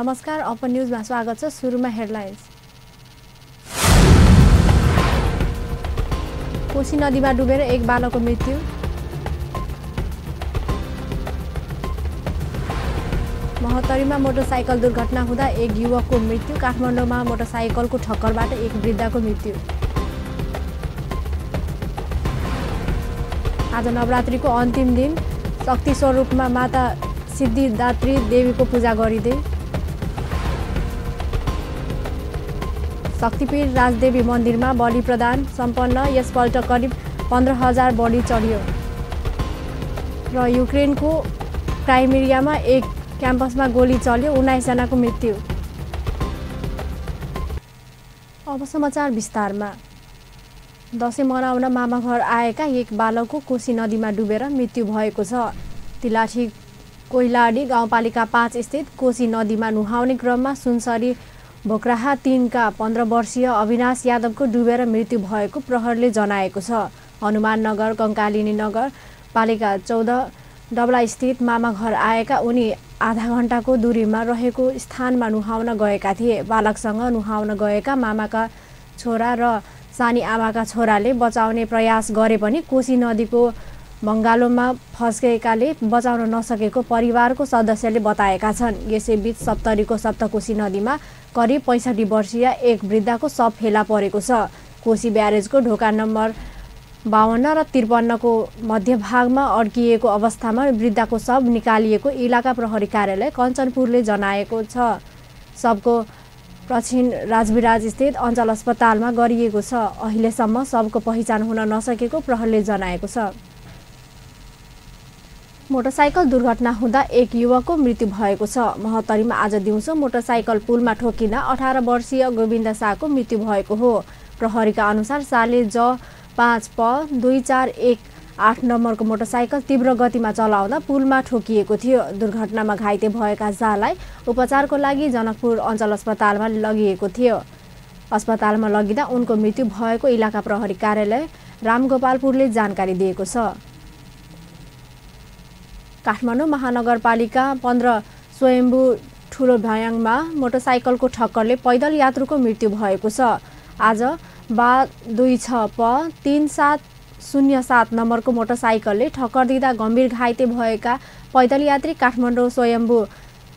नमस्कार, अपन न्यूजमा स्वागत छ। सुरुमा हेडलाइन्स। कोशी नदीमा डुबेर एक बालकको मृत्यु। महोत्तरीमा मोटरसाइकल दुर्घटना हुँदा एक युवकको मृत्यु। काठमाडौँमा मोटरसाइकलको ठक्करबाट एक वृद्धको मृत्यु। आज नवरात्रिको अन्तिम दिन शक्ति स्वरूपमा माता सिद्धिदात्री देवीको पूजा गरिँदै। शक्तिपीठ राजदेवी मन्दिरमा बलि प्रदान सम्पन्न। यसपल्ट करिब 15,000 बलि चढियो। र युक्रेनको क्राइमियामा एक क्याम्पसमा गोली चल्यो, 19 जनाको मृत्यु। अब समाचार विस्तारमा। दशैं मनाउन मामाघर आएका एक बालकको कोशी नदीमा डुबेर मृत्यु भएको छ। तिलाठी कोइलाडी गाउँपालिका 5 स्थित कोशी नदीमा नुहाउने क्रममा सुनसरी भोक्राहा 3 का 15 वर्षीय अविनाश यादवको डुबेर मृत्यु भएको प्रहरले जनाएको छ। हनुमान नगर कङ्कालिनी नगर पालिका 14 डबला स्थित मामाघर आएका उनी आधा घण्टाको दूरीमा रहेको स्थानमा नुहाउन गएका थिए। बालकसँग नुहाउन गएका मामाका छोरा र सानी आमाका छोराले बचाउने प्रयास गरे पनि कोशी नदीको बङ्गालोमा फस्केकाले बचाउन नसकेको परिवारको सदस्यले बताएका छन्। यसैबीच सप्तरीको सप्तकोशी नदीमा करिब 65 वर्षीय एक वृद्धको शव फेला परेको छ। कोशी ब्यारेजको ढोका नम्बर 52 र 53 को मध्यभागमा अड्किएको अवस्थामा वृद्धको शव निकालिएको इलाका प्रहरी कार्यालय कञ्चनपुरले जनाएको छ। शवको प्रक्षिण राजविराज स्थित अञ्चल अस्पतालमा गरिएको छ। अहिलेसम्म शवको पहिचान हुन नसकेको प्रहरीले जनाएको छ। मोटरसाइकल दुर्घटना हुँदा एक युवकको मृत्यु भएको छ। महोत्तरीमा आज दिउँसो मोटरसाइकल पुलमा ठोकिँदा 18 वर्षीय गोविन्द शाहको मृत्यु भएको हो। प्रहरीका अनुसार शाहले ज 5 प 2418 नम्बरको मोटरसाइकल तीव्र गतिमा चलाउँदा पुलमा ठोकिएको थियो। दुर्घटनामा घाइते भएका शाहलाई उपचारको लागि जनकपुर अञ्चल अस्पतालमा लगिएको थियो। अस्पतालमा लगिँदा उनको मृत्यु भएको इलाका प्रहरी कार्यालय रामगोपालपुरले जानकारी दिएको छ। काठमाडौँ महानगरपालिका 15 स्वयम्भू ठुलो भयाङमा मोटरसाइकलको ठक्करले पैदल यात्रुको मृत्यु भएको छ। आज 26 प 3707 नम्बरको मोटरसाइकलले ठक्कर दिँदा गम्भीर घाइते भएका पैदल यात्री काठमाडौँ स्वयम्भू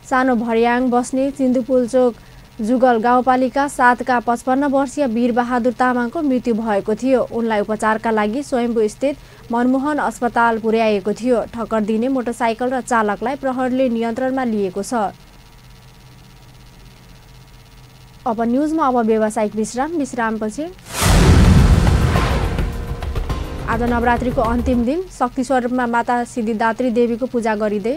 सानो भर्याङ बस्ने सिन्धुपुलचोक जुगल गाउँपालिका 7 का 55 वर्षीय वीरबहादुर तामाङको मृत्यु भएको थियो। उनलाई उपचारका लागि स्वयम्भू स्थित मनमोहन अस्पताल पुर्याएको थियो। ठक्कर दिने मोटरसाइकल र चालकलाई प्रहरीले नियन्त्रणमा लिएको छ। अब न्युजमा व्यावसायिक विश्रामपछि। आज नवरात्रिको अन्तिम दिन शक्ति स्वरूपमा माता सिद्धिदात्री देवीको पूजा गरिँदै।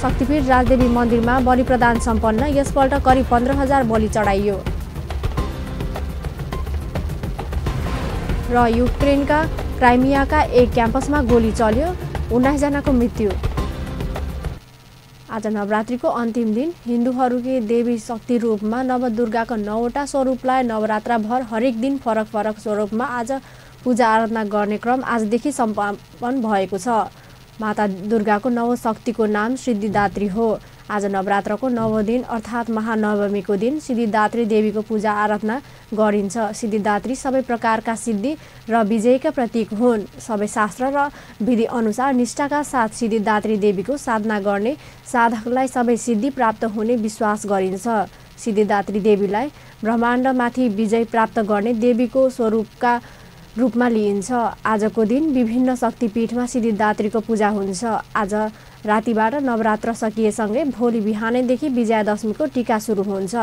शक्तिपीठ राजदेवी मन्दिरमा बलि प्रदान सम्पन्न। यसपल्ट करिब 15,000 बलि चढाइयो। र युक्रेनका क्राइमियाका एक क्याम्पसमा गोली चल्यो, 19 जनाको मृत्यु। आज नवरात्रिको अन्तिम दिन हिन्दूहरूकी देवी शक्ति रूपमा नवदुर्गाका 9वटा स्वरूपलाई नवरात्रभर हरेक दिन फरक फरक स्वरूपमा आज पूजा आराधना गर्ने क्रम आजदेखि सम्पन्न भएको छ। माता दुर्गाको नवशक्तिको नाम सिद्धिदात्री हो। आज नवरात्रको 9औं दिन अर्थात् महानवमीको दिन सिद्धिदात्री देवीको पूजा आराधना गरिन्छ। सिद्धिदात्री सबै प्रकारका सिद्धि र विजयका प्रतीक हुन्। सबै शास्त्र र विधि अनुसार निष्ठाका साथ सिद्धिदात्री देवीको साधना गर्ने साधकलाई सबै सिद्धि प्राप्त हुने विश्वास गरिन्छ। सिद्धिदात्री देवीलाई ब्रह्माण्डमाथि विजय प्राप्त गर्ने देवीको स्वरूपका रूपमा लिइन्छ। आजको दिन विभिन्न शक्तिपीठमा सिद्धिदात्रीको पूजा हुन्छ। आज रातिबाट नवरात्र सकिएसँगै भोलि बिहानैदेखि विजयादशमीको टीका सुरु हुन्छ।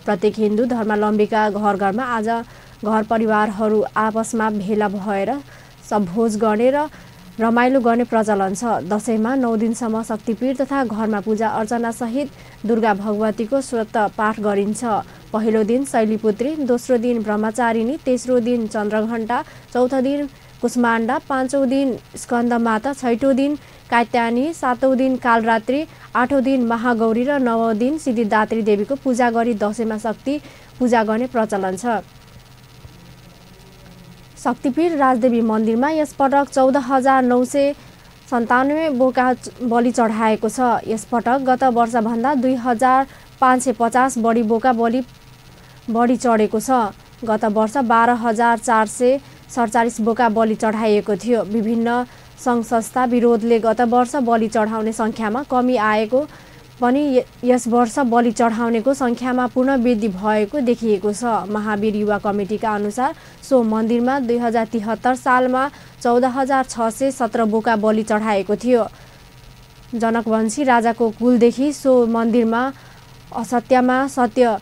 प्रत्येक हिन्दू धर्मावलम्बीका घर घरमा आज घर परिवारहरू आपसमा भेला भएर भोज गर्ने र रमाइलो गर्ने प्रचलन छ। दशैंमा 9 दिनसम्म शक्तिपीठ तथा घरमा पूजा अर्चना सहित दुर्गा भगवतीको स्तोत्र पाठ गरिन्छ। पहिलो दिन शैलीपुत्री, दोस्रो दिन ब्रह्मचारिणी, तेस्रो दिन चन्द्रघण्टा, चौथो दिन कुष्माण्डा, पाँचौं दिन स्कन्दमाता, छैठौं दिन कात्यायनी, सातौं दिन कालरात्रि, आठौं दिन महागौरी र नवौं दिन सिद्धिदात्री देवीको पूजा गरी दशैंमा शक्ति पूजा गर्ने प्रचलन छ। शक्तिपीठ राजदेवी मन्दिरमा यसपटक 14,900 97 बोका बलि चढाएको छ। यसपटक गत वर्षभन्दा 2550 बढी बोका बढी चढेको छ। गत वर्ष 12,447 बोका बलि चढाइएको थियो। विभिन्न सङ्घ संस्था विरोधले गत वर्ष बलि चढाउने सङ्ख्यामा कमी आएको पनि यस वर्ष बलि चढाउनेको सङ्ख्यामा पूर्ण वृद्धि भएको देखिएको छ। महावीर युवा कमिटीका अनुसार सो मन्दिरमा 2073 सालमा 14,617 बोका बलि चढाएको थियो। जनकवंशी राजाको कुलदेखि सो मन्दिरमा असत्यमा सत्य,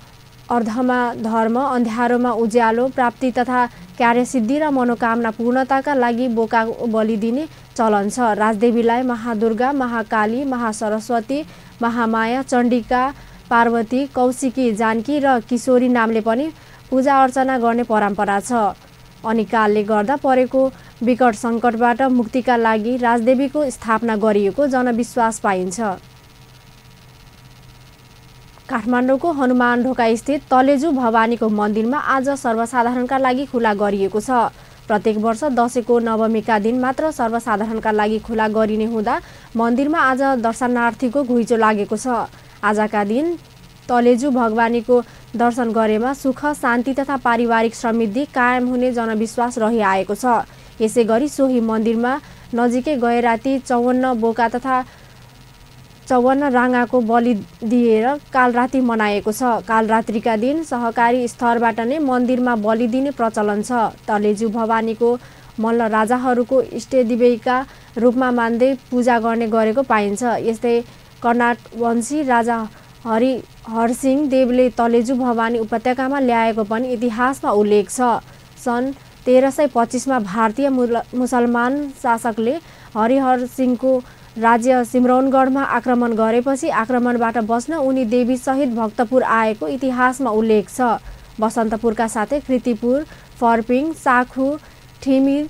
अर्धमा धर्म, अन्ध्यारोमा उज्यालो प्राप्ति तथा कार्यसिद्धि र मनोकामना पूर्णताका लागि बोका बलि दिने चलन छ। राजदेवीलाई महादुर्गा, महाकाली, महासरस्वती, महामाया, चण्डिका, पार्वती, कौशिकी, जानकी र किशोरी नामले पनि पूजा अर्चना गर्ने परम्परा छ। अनिकालले गर्दा परेको विकट सङ्कटबाट मुक्तिका लागि राजदेवीको स्थापना गरिएको जनविश्वास पाइन्छ। काठमाडौँको हनुमान ढोका स्थित तलेजु भवानीको मन्दिरमा आज सर्वसाधारणका लागि खुला गरिएको छ। प्रत्येक वर्ष दशैँको नवमीका दिन मात्र सर्वसाधारणका लागि खुला गरिने हुँदा मन्दिरमा आज दर्शनार्थीको घुइँचो लागेको छ। आजका दिन तलेजु भगवानीको दर्शन गरेमा सुख, शान्ति तथा पारिवारिक समृद्धि कायम हुने जनविश्वास रहिआएको छ। यसै गरी सोही मन्दिरमा नजिकै गएराती 54 बोका तथा 54 राँगाको बलि दिएर कालरात्रि मनाएको छ। कालरात्रिका दिन सहकारी स्तरबाट नै मन्दिरमा बलि दिने प्रचलन छ। तलेजु भवानीको मल्ल राजाहरूको इष्टदेवीका रूपमा मान्दै पूजा गर्ने गरेको पाइन्छ। यस्तै कर्नाटवंशी राजा हरिहरसिंह देवले तलेजु भवानी उपत्यकामा ल्याएको पनि इतिहासमा उल्लेख छ। सन् 1325 भारतीय मुसलमान शासकले हरिहरसिंहको राज्य सिम्रौनगढमा आक्रमण गरेपछि आक्रमणबाट बस्न उनी देवीसहित भक्तपुर आएको इतिहासमा उल्लेख छ। बसन्तपुरका साथै कृतिपुर, फर्पिङ, साखु, ठिमी,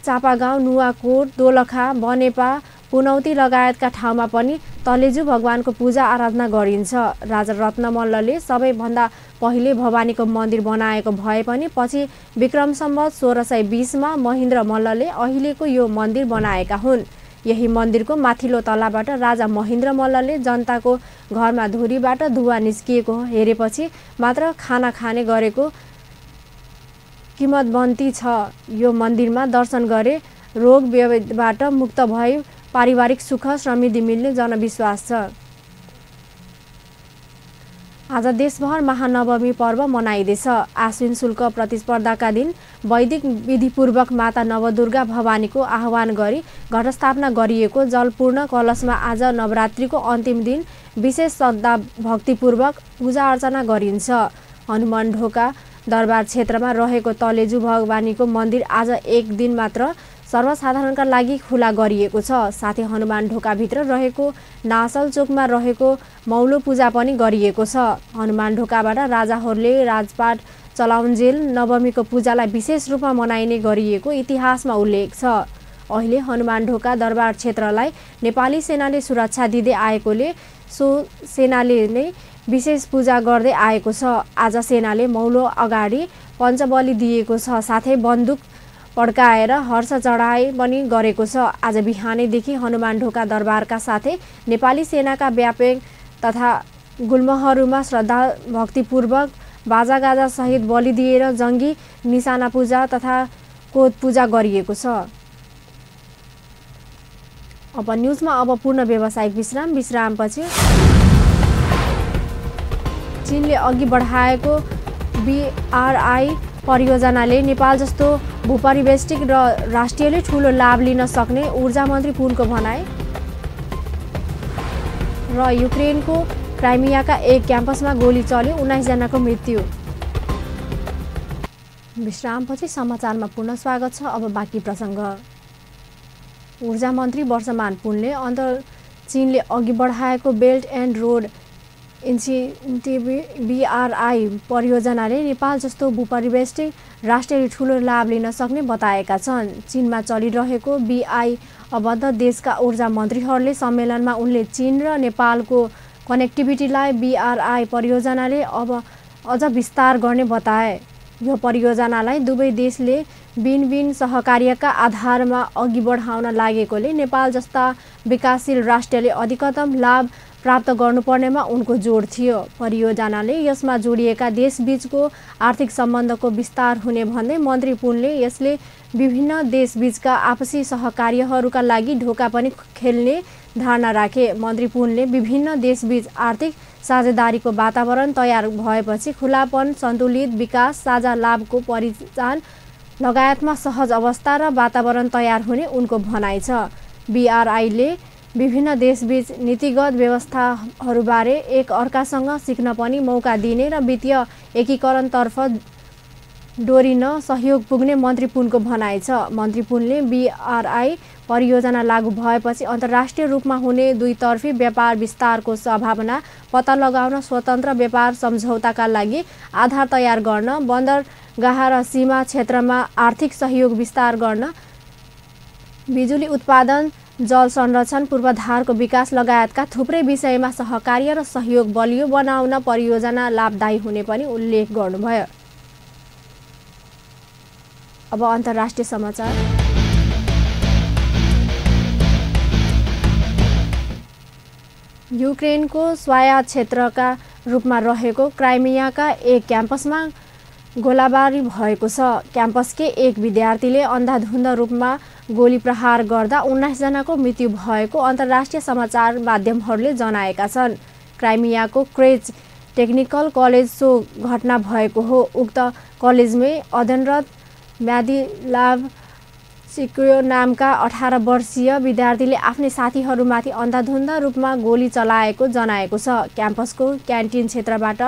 चापागाउँ, नुवाकोट, दोलखा, बनेपा, पुनौती लगायतका ठाउँमा पनि तलेजु भगवानको पूजा आराधना गरिन्छ। राजा रत्नमल्लले सबैभन्दा पहिले भवानीको मन्दिर बनाएको भए पनि पछि विक्रम सम्वत 1620 महेन्द्र मल्लले अहिलेको यो मन्दिर बनाएका हुन्। यही मन्दिरको माथिल्लो तलाबाट राजा महेन्द्र मल्लले जनताको घरमा धुरीबाट धुवा निस्किएको हेरेपछि मात्र खाना खाने गरेको किंवदन्ती छ। यो मन्दिरमा दर्शन गरे रोग व्याधिबाट मुक्त भई पारिवारिक सुख समृद्धि मिल्ने जनविश्वास छ। आज देशभर महानवमी पर्व मनाइँदैछ। आश्विन शुल्क प्रतिस्पर्धाका दिन वैदिक विधिपूर्वक माता नवदुर्गा भवानीको आह्वान गरी घटस्थापना गरिएको जलपूर्ण कलशमा आज नवरात्रिको अन्तिम दिन विशेष श्रद्धा भक्तिपूर्वक पूजा अर्चना गरिन्छ। हनुमान ढोका दरबार क्षेत्रमा रहेको तलेजु भवानीको मन्दिर आज एक दिन मात्र सर्वसाधारणका लागि खुला गरिएको छ। साथै हनुमान ढोकाभित्र रहेको नासल चोकमा रहेको मौलो पूजा पनि गरिएको छ। हनुमान ढोकाबाट राजाहरूले राजपाट चलाउन्जेल नवमीको पूजालाई विशेष रूपमा मनाइने गरिएको इतिहासमा उल्लेख छ। अहिले हनुमान ढोका दरबार क्षेत्रलाई नेपाली सेनाले सुरक्षा दिँदै आएकोले सो सेनाले नै विशेष पूजा गर्दै आएको छ। आज सेनाले मौलो अगाडि पञ्चबली दिएको छ। साथै बन्दुक पड्काएर हर्ष चढाइ पनि गरेको छ। आज बिहानैदेखि हनुमान ढोका दरबारका साथै नेपाली सेनाका व्यापक तथा गुल्महरूमा श्रद्धा भक्तिपूर्वक बाजागाजा सहित बलि दिएर जङ्गी निशाना पूजा तथा कोत पूजा गरिएको छ। अब न्युजमा पूर्ण व्यावसायिक विश्रामपछि चीनले अघि बढाएको BRI परियोजनाले नेपाल जस्तो भूपरिवेष्टिक र राष्ट्रियले ठूलो लाभ लिन सक्ने ऊर्जा मन्त्री पुनको भनाई र युक्रेनको क्राइमियाका एक क्याम्पसमा गोली चल्यो, 19 जनाको मृत्यु। विश्रामपछि समाचारमा पुनः स्वागत छ। अब बाँकी प्रसङ्ग। ऊर्जा मन्त्री वर्षमान पुनले चीनले अघि बढाएको belt and road initiative BRI परियोजनाले नेपाल जस्तो भूपरिवेष्टिक राष्ट्रले ठूलो लाभ लिन सक्ने बताएका छन्। चीनमा चलिरहेको BRI अबद्ध देशका ऊर्जा मन्त्रीहरूले सम्मेलनमा उनले चीन र नेपालको कनेक्टिभिटीलाई BRI परियोजनाले अब अझ विस्तार गर्ने बताए। यो परियोजनालाई दुवै देशले बिन सहकार्यका आधारमा अघि बढाउन लागेकोले नेपाल जस्ता विकासशील राष्ट्रले अधिकतम लाभ प्राप्त गर्नुपर्नेमा उनको जोड थियो। परियोजनाले यसमा जोडिएका देशबीचको आर्थिक सम्बन्धको विस्तार हुने भन्दै मन्त्री पुनले यसले विभिन्न देशबीचका आपसी सहकार्यहरूका लागि ढोका पनि खेल्ने धारणा राखे। मन्त्री पुनले विभिन्न देशबीच आर्थिक साझेदारीको वातावरण तयार भएपछि खुलापन, सन्तुलित विकास, साझा लाभको परिचान लगायतमा सहज अवस्था र वातावरण तयार हुने उनको भनाइ छ। BRI-ले विभिन्न देशबीच नीतिगत व्यवस्थाहरूबारे एक अर्कासँग सिक्न पनि मौका दिने र वित्तीय एकीकरणतर्फ डोरिन सहयोग पुग्ने मन्त्री पुनको भनाइ छ। मन्त्री पुनले BRI परियोजना लागू भएपछि अन्तर्राष्ट्रिय रूपमा हुने दुईतर्फी व्यापार विस्तारको सम्भावना पत्ता लगाउन स्वतन्त्र व्यापार सम्झौताका लागि आधार तयार गर्न, बन्दरगाह र सीमा क्षेत्रमा आर्थिक सहयोग विस्तार गर्न, बिजुली उत्पादन, जल संरक्षण, पूर्वाधारको विकास लगायतका थुप्रै विषयमा सहकार्य र सहयोग बलियो बनाउन परियोजना लाभदायी हुने पनि उल्लेख गर्नुभयो। अब अन्तर्राष्ट्रिय समाचार। युक्रेनको स्वायत्त क्षेत्रका रूपमा रहेको क्राइमियाका एक क्याम्पसमा गोलाबारी भएको छ। क्याम्पसकै एक विद्यार्थीले अन्धाधुन्ध रूपमा गोली प्रहार गर्दा 19 जनाको मृत्यु भएको अन्तर्राष्ट्रिय समाचार माध्यमहरूले जनाएका छन्। क्राइमियाको क्रेच टेक्निकल कलेज सो घटना भएको हो। उक्त कलेजमै अध्ययनरत म्यादिलाभ सिक्यो नामका 18 वर्षीय विद्यार्थीले आफ्नै साथीहरूमाथि अन्धाधुन्ध रूपमा गोली चलाएको जनाएको छ। क्याम्पसको क्यान्टिन क्षेत्रबाट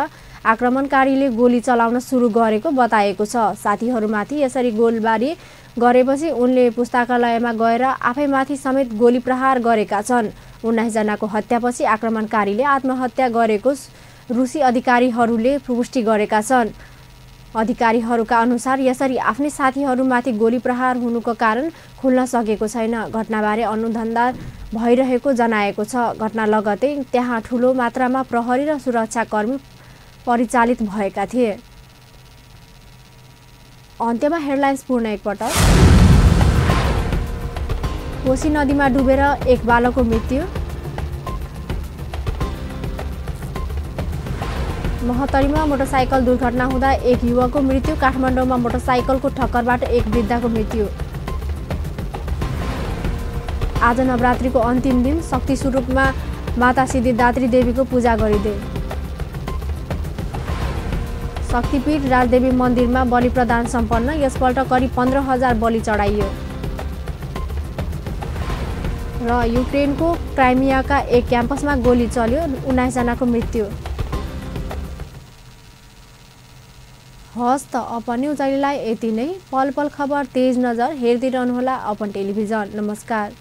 आक्रमणकारीले गोली चलाउन सुरु गरेको बताएको छ। साथीहरूमाथि यसरी गोलीबारी गरेपछि उनले पुस्तकालयमा गएर आफैमाथि समेत गोली प्रहार गरेका छन्। 19 जनाको हत्यापछि आक्रमणकारीले आत्महत्या गरेको रुसी अधिकारीहरूले पुष्टि गरेका छन्। अधिकारीहरूका अनुसार यसरी आफ्नै साथीहरूमाथि गोली प्रहार हुनुको कारण खुल्न सकेको छैन। घटनाबारे अनुसन्धान भइरहेको जनाएको छ। घटना लगतै त्यहाँ ठूलो मात्रामा प्रहरी र सुरक्षाकर्मी परिचालित भएका थिए। अन्त्यमा हेडलाइन्स पूर्ण एकपटक। कोशी नदीमा डुबेर एक बालकको मृत्यु। महोत्तरीमा मोटरसाइकल दुर्घटना हुँदा एक युवकको मृत्यु। काठमाडौँमा मोटरसाइकलको ठक्करबाट एक वृद्धाको मृत्यु। आज नवरात्रिको अन्तिम दिन शक्ति स्वरूपमा माता सिद्धिदात्री देवीको पूजा गरिँदै। शक्तिपीठ राजदेवी मन्दिरमा बलि प्रदान सम्पन्न। यसपल्ट करिब 15,000 बलि चढाइयो। र युक्रेनको क्राइमियाका एक क्याम्पसमा गोली चल्यो, 19 जनाको मृत्यु। हस् त अपन न्युज अहिलेलाई यति नै। पल पल खबर तेज नजर हेर्दै रहनुहोला अपन टेलिभिजन। नमस्कार।